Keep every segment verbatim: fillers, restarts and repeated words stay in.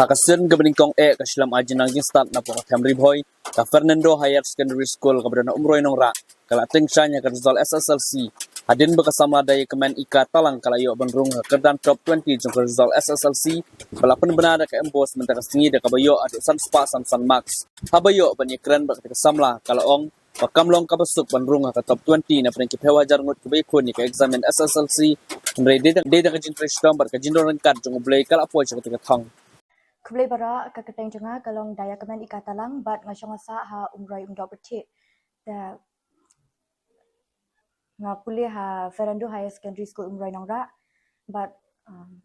Ha ka sien kaba nyngkong eh ka shlem ai jingnang jingstad napoh ka them Ri Bhoi, ka Fernando Higher Secondary School kaba don ha Umroi Nongrah ka la tyngshaiñ ha ka result S S L C hadien ba ka samla Diakmen Ika Talang ka la ïoh ban rung ha ka kyrdan top twenty jong ka result S S L C ba la pynbna da ka MBOSE mynta ka sngi da kaba ïoh haduh san spah san san marks. Haba ïoh ban ïakren bad ka samla ka la ong ba kam long kaba suk ban rung ha ka top twenty na pdeng ki phew hajar ngut kiba ïakhun ïa ka exam S S L C. Hynrei dei da ka jingtrei shitom bad ka jingdon ryngkat jong U Blei ka la poi sha kata ka thong. Khublei baroh, ka kyrteng jong nga ka long Diakmen Ika Talang bad nga shong sah ha Umroi Umdoh Pyrthei. Te nga pule ha Fernando Higher Secondary School Umroi Nongrah bad um,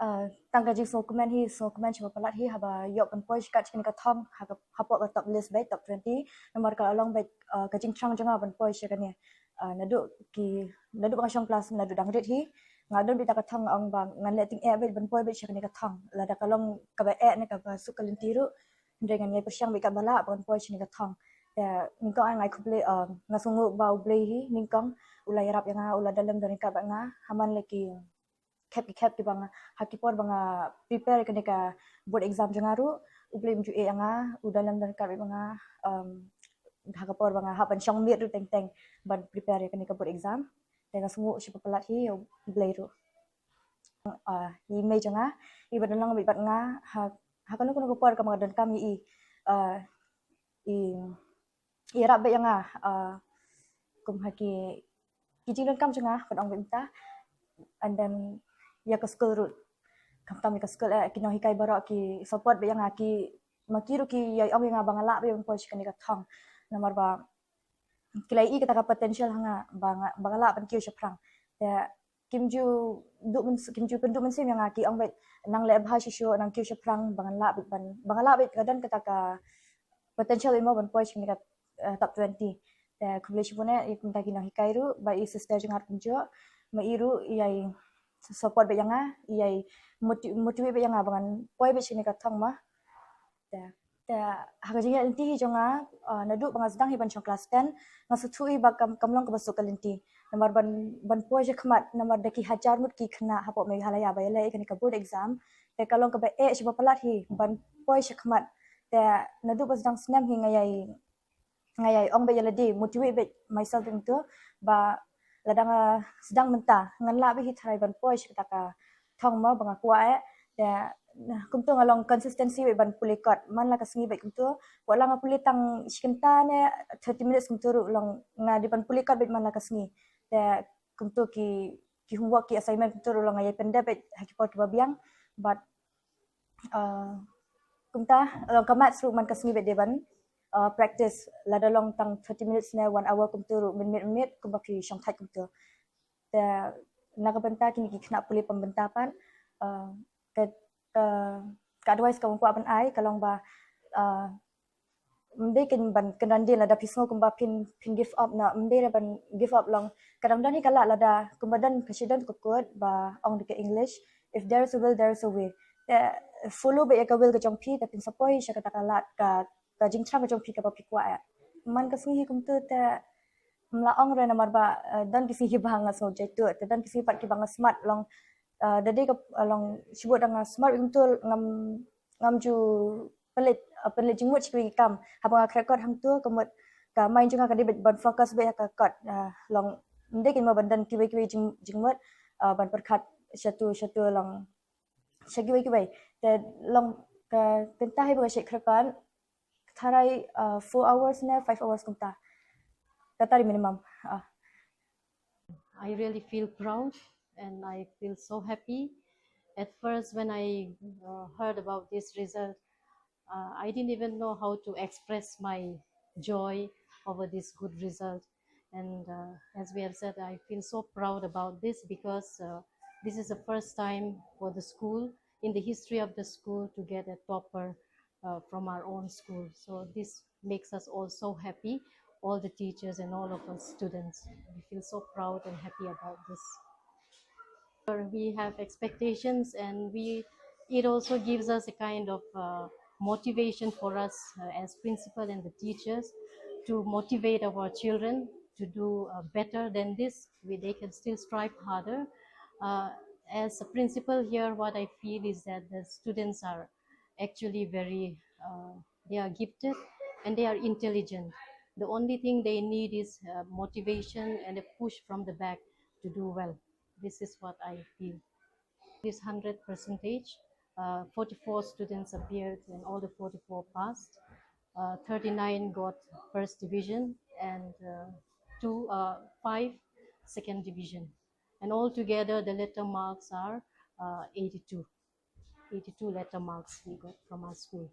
uh, tang ka jingsngewkmen hi, sngewkmen shibun palat hi haba ïoh ban poi shikatdei sha kane ka thong ha ka, hapoh ka top list beit, top twenty. Namar ka la long beit uh, ka jingthrang jong nga ban poi sha kane. Uh, naduh ki, naduh ba nga shong klas, naduh dang rit hi nga don beit ka thong, nga ong ba ngan leh tyngeh beit ban poi beit sha kane ka thong. Lada ka long kaba eh ne kaba suk ka lynti ruh, hynrei ngan ïai pyrshang beit katba lah ban poi sha kane ka thong. Te nyngkong eh nga ai khublei, uh, nga sngewnguh ba U Blei hi nyngkong u la ïarap ïa nga, u la don lem don ryngkat bad nga ha man la ki khep ki khep kiba nga, ha ki por ba nga prepare ïa kane ka board exam jong nga ruh U Blei um ju ïeh ïa nga, u don lem don ryngkat bad nga, um, ha ka por ba nga hap ban shong miet ruh teng teng ban prepare ïa kane ka board exam. Te nga sngewnguh shibun palat hi ïa U Blei ruh. Uh, i mei jong nga iba don lang beit bad nga ha, ha kano kano ka por kaba nga donkam ïa i, uh, i ïarap beit ïa nga, uh, kum ha ki, ki jingdonkam jong nga ban ong beit mynta. And then ïa ka skul ruh, khamtam ïa ka skul eh, ki nonghikai baroh ki support beit ïa nga, ki, ma ki ruh ki ïai ong ïa nga ba nga lah beit ban poi sha kane ka thong. Namar ba ki la ïohi kata ka potential ha nga ba nga, ba nga lah ban kiew shaphrang. Te kim ju duh myn-, kim ju pynduh mynsiem ïa nga, ki ong beit nang leh bha shuh shuh, nang kiew shaphrang ba ngan lah beit ban, ba nga lah beit, ka don kata ka potential beit mo ban poi sha kane ka uh, top twenty. Te khublei shibun eh ïa kumta ki nonghikai ruh bad i sister jong nga ruh kumjuh, ma i ruh i ïai support beit ïa nga, i ïai moti-, motivate beit ïa nga ba ngan poi beit sha kane ka thong mo. Te, te ha ka jingïaid lynti hi jong nga, uh, naduh ba nga sdang hi ban shong klas ten, nga sngewthuh hi ba kam, kam long kaba suk ka lynti. Namar ban, ban poi shakhmat, namar da ki hajar ngut ki khynnah hapoh Meghalaya ba ïaleh ïa kane ka board exam. Te ka long kaba eh shibun palat hi ban poi shakhmat. Te naduh ba sdang snem hi nga ïai, nga ïai ong beit ïa lade, motivate beit myself beit mynta ba lada nga sdang mynta ngan lah beit hi tharai ban poi sha kata ka thong mo ba nga kwah eh. Te kumta nga long consistency beit ban pule kot man la ka sngi beit kumta. Wat la nga pule tang shi kynta ne thirty minutes kumta ruh long nga dei ban pule kot beit man la ka sngi. Te kumta ki, ki homework, ki assignment kumta ruh long nga ïai pyndep beit ha ki por kiba biang. But uh, kumta long ka maths ruh man ka sngi beit dei ban uh, practice, lada long tang thirty minutes ne one hour kumta ruh mynmiet mynmiet kumba phi shongthait kumta. Te na ka bynta kine ki khynnah pule pynbynta pat, uh, ka, ka, ka advice kaba nga kwah ban ai ka long ba uh, ym dei kein ban kynran dien lada phi sngew kumba phin, phin give up na, ym dei ban give up long. Ka dang don hi ka lad, lada kumba don ka shi don ka quote ba ong da ka English, if there is a will, there is a way. Te follow beit ïa ka will ka jong phi, te phin sa poi sha kata ka lad, ka, ka jingthrang ka jong phi kaba phi kwah eh. Man ka sngi hi kumta te ym lah ong re namar ba uh, don ki sngi hi ba nga sngew jaituh, te don ki sngi pat kiba nga smat long. Uh, da dei ka, uh, long shibun da nga smat kumta ngam, ngam ju pynleit, uh, pynleit jingmut sha kiwei ki kam. Haba nga khreh kot hangta ka mut ka mind jong nga ka dei ban focus beit ha ka kot, uh, long ym dei kein mo ban don kiwei kiwei jing, jingmut, uh, ban pyrkhat shatu shatu long sha kiwei kiwei. Te long ka kynta hi ba nga shait khreh kot tharai uh, four hours ne five hours kumta. Kata dei minimum. Uh. I really feel proud and I feel so happy. At first, when I uh, heard about this result, uh, I didn't even know how to express my joy over this good result. And uh, as we have said, I feel so proud about this because uh, this is the first time for the school, in the history of the school, to get a topper uh, from our own school. So this makes us all so happy, all the teachers and all of us students. We feel so proud and happy about this. We have expectations, and we, it also gives us a kind of uh, motivation for us uh, as principal and the teachers to motivate our children to do uh, better than this. We, they can still strive harder. Uh, As a principal here, what I feel is that the students are actually very, uh, they are gifted and they are intelligent. The only thing they need is, uh, motivation and a push from the back to do well. This is what I feel. This hundred percentage, uh, forty-four students appeared and all the forty-four passed. Uh, thirty-nine got first division and, uh, two, uh, five second division. And altogether, the letter marks are, uh, eighty-two. eighty-two letter marks we got from our school.